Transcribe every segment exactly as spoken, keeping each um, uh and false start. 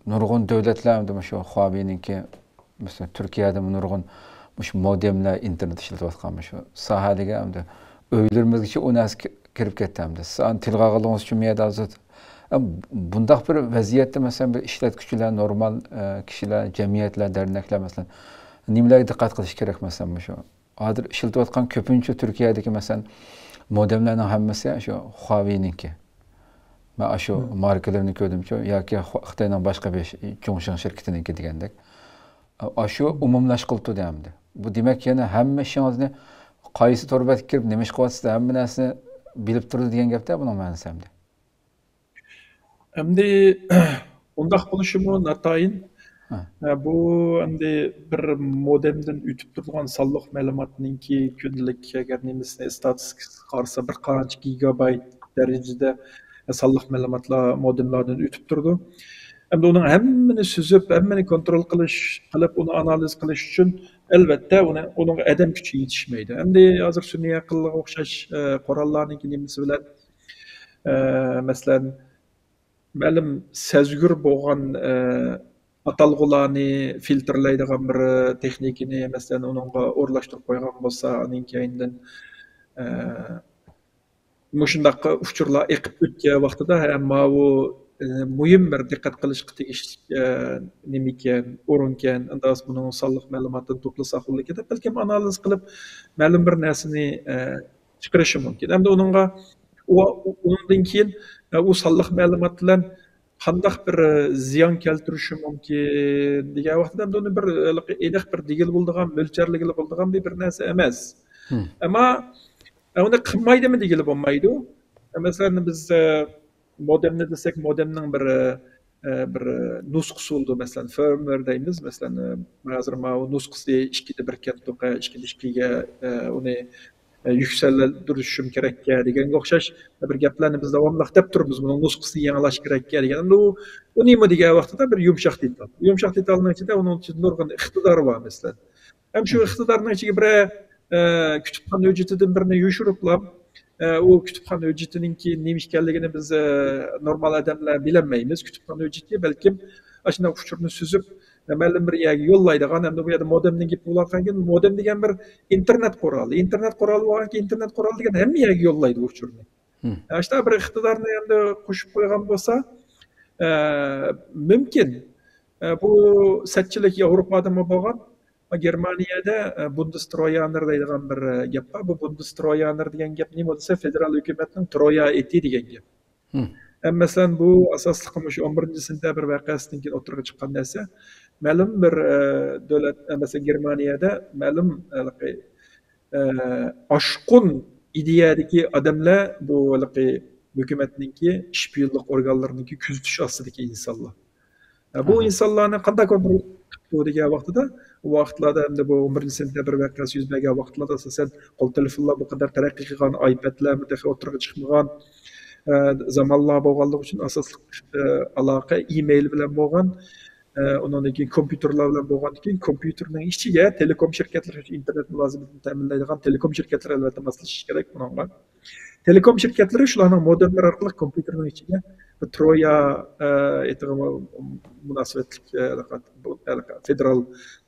نۇرغۇن دۆلەتلەر ئەمدى مۇشۇ خۇاۋېينىڭكى، مەسىلەن، تۈركىيەدىمۇ نۇرغۇن مۇشۇ مودېملەر، ئىنتېرنېت ئىشلىتىۋاتقان مۇشۇ ساھەدىكى ئەمدى ئۆيلىرىمىزگىچە ئۇ نەرسە كى-، كىرىپ كەتتى ئەمدى. سىز ئاندىن تىلغا ئالغىنىڭىز ئۈچۈن مۇ يەردە ھازىر، ئەم، بۇنداق بىر ۋەزىيەتتە، مەسىلەن، بىر ئىشلەتكۈچىلەر، نورمال، ئە، كىشىلەر، جەمئىيەتلەر، دەرنەكلەر، مەسىلەن، نېمىلەرگە دىققەت قىلىش كېرەك، مەسىلەن، مۇشۇ ھازىر ئىشلىتىۋاتقان كۆپىنچە تۈركىيەدىكى، مەسىلەن، مودېملارنىڭ ھەممىسى شۇ خۇاۋېينىڭكى. مەن ئاشۇ ماركىلىرىنى كۆردۈمچۇ، ياكى خۇ-، خىتاينىڭ باشقا بىر ش-، جۇڭشىڭ شىركىتىنىڭكى دېگەندەك. ئاشۇ ئومۇملاشقىلى تۇردى ئەمدى. بۇ دېمەك، يەنە ھەممە ئىشىڭىزنى، قايسى تور بەتكە كىرىپ نېمە ئىش قىلىۋاتىسىز، ھەممە نەرسىنى بىلىپ تۇرىدۇ دېگەن گەپتە بۇنىڭ مەنىسى ئەمدى. ئەمدى ئۇنداق بولۇشىمۇ ناتايىن. ھە. ئە، بۇ ئەمدى بىر مودېمدىن ئۆتۈپ تۇرىدىغان سانلىق مەلۇماتنىڭكى كۈندىلىك، ئەگەر نېمىسىنى، ئىستاتىستىكىسىغا قارىسا، بىر قانچە گىگابايت دەرىجىدە سانلىق مەلۇماتلار مودېملاردىن ئۆتۈپ تۇرىدۇ. ئەمدى ئۇنىڭ ھەممىنى سۈزۈپ، ھەممىنى كونترول قىلىش، قىلىپ، ئۇنى ئانالىز قىلىش ئۈچۈن، ئەلۋەتتە، ئۇنى، ئۇنىڭغا ئادەم كۈچى يېتىشمەيدۇ. ئەمدى ھازىر سۈنئىي ئەقىلگە ئوخشاش، ئە، قوراللارنىڭكى نېمىسى بىلەن، ئە، مەسىلەن، مەلۇم سەزگۈر بولغان، ئە، ئاتالغۇلارنى فىلتىرلەيدىغان بىر تېخنىكىنى، مەسىلەن، ئۇنىڭغا ئورۇنلاشتۇرۇپ قويغان بولسا، ئانىڭ كەينىدىن، ئە، مۇشۇنداق ئۇچۇرلار ئېقىپ ئۆتكەن ۋاقتىدا، ھە، ماۋۇ، ئە، مۇھىم بىر دىققەت قىلىشقا تېگىشلىك، ئە، نېمىكەن، ئورۇنكەن، ئەمدى بۇنىڭ سانلىق مەلۇماتىنى توپلىساق بولىدىكەن دەپ، بەلكىم ئانالىز قىلىپ، مەلۇم بىر نەرسىنى، ئە، چىقىرىشى مۇمكىن. ئەمدى ئۇنىڭغا، ئۇ، ئۇنىڭدىن كېيىن، ئە، ئۇ سانلىق مەلۇمات بىلەن قانداق بىر زىيان كەلتۈرۈشى مۇمكىن دېگەن ۋاقتىدا، ئەمدى ئۇنى بىر، ھېلىقى ئېنىق بىر دېگىلى بولىدىغان، مۆلچەرلىگىلى بولىدىغان بىر، بىر نەرسە ئەمەس. ئەمما، ئە، ئۇنى قىلمايدىمۇ دېگىلى بولمايدۇ. ئە، مەسىلەن، بىز، ئە، مودېمنى دېسەك، مودېمنىڭ بىر، ئە، بىر نۇسخىسى بولىدۇ. مەسىلەن، فىرمۋېر دەيمىز. مەسىلەن، ئە، ھازىر ماۋۇ نۇسخىسى ئىككىدە بىركەن توقا، ئىككىدە ئىككىگە، ئە، ئۇنى، ئە، يۈكسەلدۈرۈشۈم كېرەككە دېگەنگە ئوخشاش بىر گەپلەرنى بىز داۋاملىق دەپ تۇرىمىز. بۇنىڭ نۇسخىسىنى يېڭىلاش كېرەككە دېگەن. ئەمدى ئۇ، ئۇ نېمە دېگەن ۋاقتىدا بىر يۇمشاق دېتال. يۇمشاق دېتالنىڭ ئىچىدە ئۇنىڭ ئىچىدە نۇرغۇن ئىقتىدار بار، مەسىلەن. ھەم شۇ ئىقتىدارنىڭ ئىچىگە بىرەر، ئە، كۇتۇپخانا ھۆججىتىدىن بىرنى يوشۇرۇپلا، ئە، ئۇ كۇتۇپخانا ھۆججىتىنىڭكى نېمە ئىكەنلىكىنى بىز، ئە، نورمال ئادەملەر بىلەلمەيمىز. كۇتۇپخانا ھۆججىتى بەلكىم ئاشۇنداق ئۇچۇرنى سۈزۈپ، ئە، مەلۇم بىر يەرگە يوللايدىغان، ئەمدى بۇ يەردە مودېمدىن گېپى بولۇۋاتقان كېيىن، مودېم دېگەن بىر ئىنتېرنېت قورالى. ئىنتېرنېت قورالى بولغان كېيىن، ئىنتېرنېت قورالى دېگەن ھەممە يەرگە يوللايدۇ ئۇچۇرنى. ئاشۇنداق بىر ئىقتىدارنى ئەمدى قوشۇپ قويغان بولسا، ئە، مۇمكىن. ئە، بۇ سەتچىلىك ياۋروپادىمۇ بولغان، گېرمانىيەدە، ئە، بۇندېسترويانېر دەيدىغان بىر، ئە، گەپ بار. بۇ بۇندېسترويانېر دېگەن گەپ نېمە دېسە، فېدېرال ھۆكۈمەتنىڭ ترويا ئېتى دېگەن گەپ. ھەم مەسىلەن، بۇ ئاساسلىقى مۇشۇ ئون بىرىنچى سېنتەبىر ۋەقەسىدىن كېيىن ئوتتۇرىغا چىققان نەرسە. مەلۇم بىر، ئە، دۆلەت، ئە، مەسىلەن، گېرمانىيەدە مەلۇم ھېلىقى، ئە، ئاشقۇن ئىدىيەدىكى ئادەملەر بۇ ھېلىقى ھۆكۈمەتنىڭكى شپىيونلۇق ئورگانلىرىنىڭكى كۆزىتىش ئاستىدىكى ئىنسانلار. ئە، بۇ ئىنسانلارنى قانداق كونترول قىلىپ دېگەن ۋاقتىدا، ئۇ ۋاقىتلاردا ئەمدى بۇ ئون بىرىنچى سېنتەبىر ۋەقەسى يۈز بەرگەن ۋاقىتلاردا ئاساسەن قول تېلېفونلار بۇ قەدەر تەرەققىي قىلغان، ئايپەدلەرمۇ تېخى ئوتتۇرىغا چىقمىغان، ئە، زامانلار بولغانلىقى ئۈچۈن ئاساسلىق، ئە، ئالاقە ئىمېيل بىلەن بولغان، ئە، ئۇنىڭدىن كېيىن كومپيۇتېرلار بىلەن بولغاندىن كېيىن كومپيۇتېرنىڭ ئىچىگە تېلېكوم شىركەتلىرى ئۈچۈن ئىنتېرنېت مۇلازىمىتىنى تەمىنلەيدىغان تېلېكوم شىركەتلەر ئەلۋەتتە ماسلىشىشى كېرەك بۇنىڭغا. تېلېكوم شىركەتلىرى شۇلارنىڭ مودېملىرى ئارقىلىق كومپيۇتېرنىڭ ئىچىگە بىر ترويا، ئە، ئېتىغا مۇناسىۋەتلىك، ئە، بۇ، ئە، فېدېرال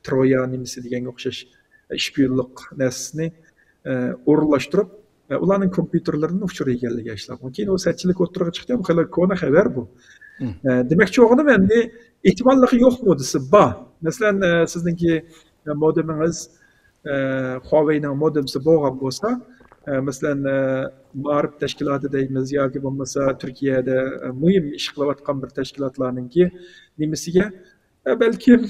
ترويا نېمىسى دېگەنگە ئوخشاش شپىيونلۇق نەرسىسىنى، ئە، ئورۇنلاشتۇرۇپ، ئە، ئۇلارنىڭ كومپيۇتېرلىرىدىن ئۇچۇر ئىگىلىگەن ئىشلار. كېيىن ئۇ سەتچىلىك ئوتتۇرىغا چىقتى، بۇ خېلى كونا خەۋەر بۇ. ئە، دېمەكچى بولغىنىم ئەمدى ئېھتىماللىقى يوقمۇ دېسە، بار. مەسىلەن، ئە، سىزنىڭكى، ئە، مودېمىڭىز، ئە، خۇاۋېينىڭ مودېمسى بولغان بولسا، ئە، مەسىلەن، ئە، مائارىپ تەشكىلاتى دەيمىز ياكى بولمىسا تۈركىيەدە، ئە، مۇھىم ئىش قىلىۋاتقان بىر تەشكىلاتلارنىڭكى نېمىسىگە، ئە، بەلكىم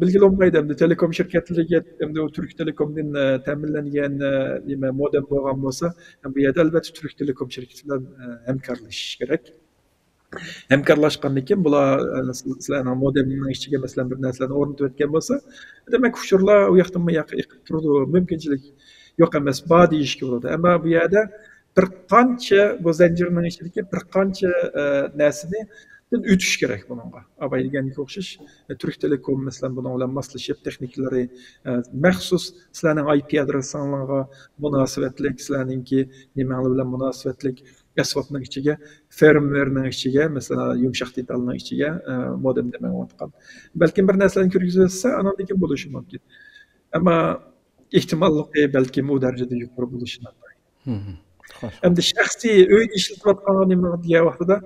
بىلگىلى بولمايدۇ، ئەمدى تېلېكوم شىركەتلىرىگە، ئەمدى ئۇ تۈرك تېلېكومدىن، ئە، تەمىنلەنگەن، ئە، نېمە، مودېم بولغان بولسا، بۇ يەردە ئەلۋەتتە تۈرك تېلېكوم شىركىتى بىلەن، ئە، ھەمكارلىشىش كېرەك. ھەمكارلاشقاندىن كېيىن بۇلار، ئە، سىز-، سىلەرنىڭ مودېمنىڭ ئىچىگە، مەسىلەن، بىر نەرسىلەرنى ئورنىتىۋەتكەن بولسا، دېمەك، ئۇچۇرلار ئۇ ياقتىن بۇ ياققا ئېقىپ تۇرىدۇ، مۇمكىنچىلىك يوق ئەمەس، بار دېيىشكە بولىدۇ. ئەمما بۇ يەردە بىر قانچە، بۇ زەنجىرنىڭ ئىچىدىكى بىر قانچە، ئە، نەرسىنى ئۆتۈش كېرەك بۇنىڭغا. ئاباي دېگەنگە ئوخشاش، ئە، تۈرك تېلېكوم، مەسىلەن، بۇنىڭ بىلەن ماسلىشىپ، تېخنىكلىرى، ئە، مەخسۇس سىلەرنىڭ ئاي پى ئادرېسىڭلارغا مۇناسىۋەتلىك، سىلەرنىڭكى نېمەڭلار بىلەن مۇناسىۋەتلىك، ئەسۋابنىڭ ئىچىگە، فىرمۋېرنىڭ ئىچىگە، مەسىلەن، يۇمشاق دېتالنىڭ ئىچىگە، ئە، مودېمدە مېڭىۋاتقان. بەلكىم بىر نەرسىلەرنى كىرگۈزۈۋەتسە، ئانان كېيىن بولۇشى مۇمكىن. ئەمما ئېھتىماللىقى بەلكىم ئۇ دەرىجىدە يۇقىرى بولۇشى ناتايىن. خوش. ئەمدى شەخسىي ئۆيدە ئىشلىتىۋاتقانغا نېمە دېگەن ۋاقتىدا،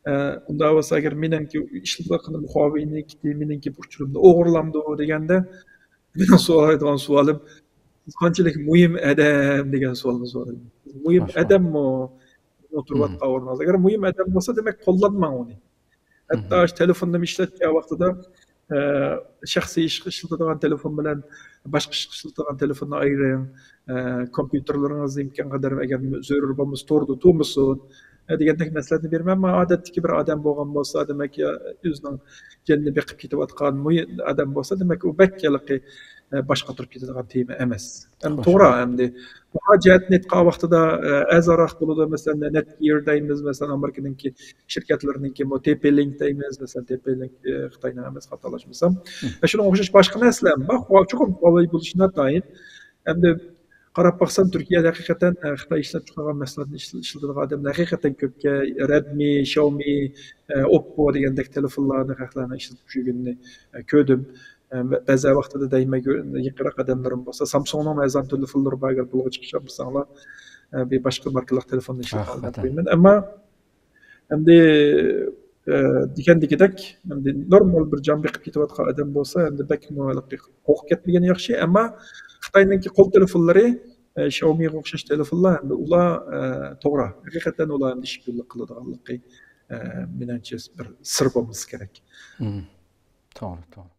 ئە، ئۇنداق بولسا، ئەگەر مېنىڭكى ئىشلىتىۋاتقىنىم خۇاۋېينىڭكى، مېنىڭكى ئۇچۇرۇمنى ئوغرىلاندۇ دېگەندە، مېنىڭ سورايدىغان سوئالىم، قانچىلىك مۇھىم ئادەم دېگەن سوئالنى سورايمەن. مۇھىم ماشۇ. ئادەممۇ ئولتۇرۇۋاتقان ئورنىڭىزدا. ئەگەر مۇھىم ئادەم بولسا، دېمەك، قوللانماڭ ئۇنى. ھەتتا شۇ تېلېفوننى ئىشلەتكەن ۋاقتىدا، ئە، شەخسىي ئىشقا ئىشلىتىدىغان تېلېفون بىلەن باشقا ئىشقا ئىشلىتىدىغان تېلېفوننى ئايرىڭ. ئە، كومپيۇتېرلىرىڭىز ئىمكان قەدەر، ئەگەر زۆرۈر بولمىسا، توردا تۇرمىسۇن. ئە، دېگەندەك مەسلىھەتنى بېرىمەن. ئەمما ئادەتتىكى بىر ئادەم بولغان بولسا، دېمەك، يا ئۆزىنىڭ جېنىنى بېقىپ كېتىۋاتقان مۇھىم ئادەم بولسا، دېمەك، ئۇ بەك ھېلىقى، ئە، باش قاتۇرۇپ كېتىدىغان تېما ئەمەس. ئەمدى خوش. توغرا، ئەمدى مۇراجىئەتنى ئېيتقان ۋاقتىدا، ئە، ئەرزانراق بولىدۇ. مەسىلەن، نېتگىر دەيمىز، مەسىلەن، ئامېرىكىنىڭكى شىركەتلىرىنىڭكى، بۇ تېپى لىنك دەيمىز، مەسىلەن، تېپى لىنك، ئە، خىتاينىڭ ئەمەس، خاتالاشمىسام. ئە، شۇنىڭغا ئوخشاش باشقا نەرسىلەر بار. خۇا-، چوقۇم خۇاۋېي بولۇشى ناتايىن. ئەمدى قاراپ باقسام، تۈركىيەدە ھەقىقەتەن، ئە، خىتاي ئىشلەپ چىقارغان مەھسۇلاتنى ئىشل-، ئىشلىتىدىغان ئادەملەر ھەقىقەتەن كۆپكەن. رەدمى، شاۋمى، ئە، ئوپپو دېگەندەك تېلېفونلارنى خەقلەرنىڭ ئىشلىتىپ يۈرگىنىنى، ئە، كۆردۈم. ئە، بە-، بەزى ۋاقتىدا دەيمەن، گۆ-، يېقىنراق ئادەملىرىم بولسا، سامسۇڭنىڭ ئەرزان تېلېفونلىرى بار، ئەگەر بۇلارغا چىقىشالمىساڭلار، ئە، بىر باشقا ماركىلىق تېلېفوننى ئىشلىتىڭلار دەپ قويىمەن. ئەمما ئەمدى، ئە، دېگەندىكىدەك، ئەمدى نورمال بىر جان بېقىپ كېتىۋاتقان ئادەم بولسا، ئەمدى بەكمۇ ھېلىقى قورقۇپ كەتمىگىنى ياخشى. ئەمما خىتاينىڭكى قول تېلېفونلىرى، ئە، شاۋمىغا ئوخشاش تېلېفونلار، ئەمدى ئۇلار، ئە، توغرا، ھەقىقەتەن ئۇلار ئەمدى شپىيونلۇق قىلىدىغانلىقى، ئە، مېنىڭچە بىر سىر بولمىسا كېرەك. توغرا، توغرا.